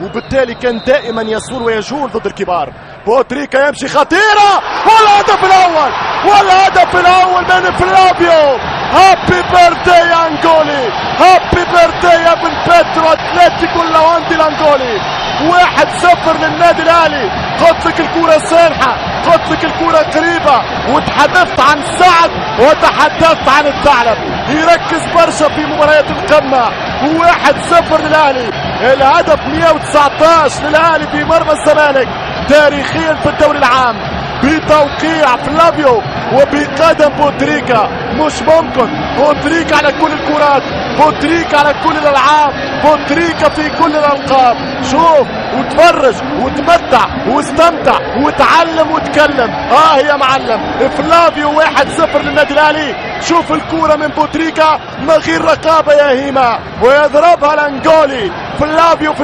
وبالتالي كان دائما يصول ويجول ضد الكبار. بوتريكا يمشي خطيرة، والهدف الأول، والهدف الأول من فلافيو. happy birthday انجولي، happy birthday يا بن بيترو اتلتيكو اللوندي الانجولي. 1-0 للنادي الاهلي. قلت لك الكرة سانحة، قلت لك الكرة قريبة، وتحدثت عن سعد وتحدثت عن الثعلب. يركز برشا في مباريات القمة. 1-0 للاهلي، الهدف 119 للاهلي في مرمى الزمالك تاريخيا في الدوري العام، بتوقيع فلافيو وبقدم بوتريكا. مش ممكن، بوتريكا على كل الكرات، بوتريكا على كل الالعاب، بوتريكا في كل الالقاب. شوف وتفرج وتمتع واستمتع وتعلم وتكلم. يا معلم فلافيو، 1-0 للنادي الاهلي. شوف الكورة من بوتريكا من غير رقابه يا هيما، ويضربها الانجولي فلافيو في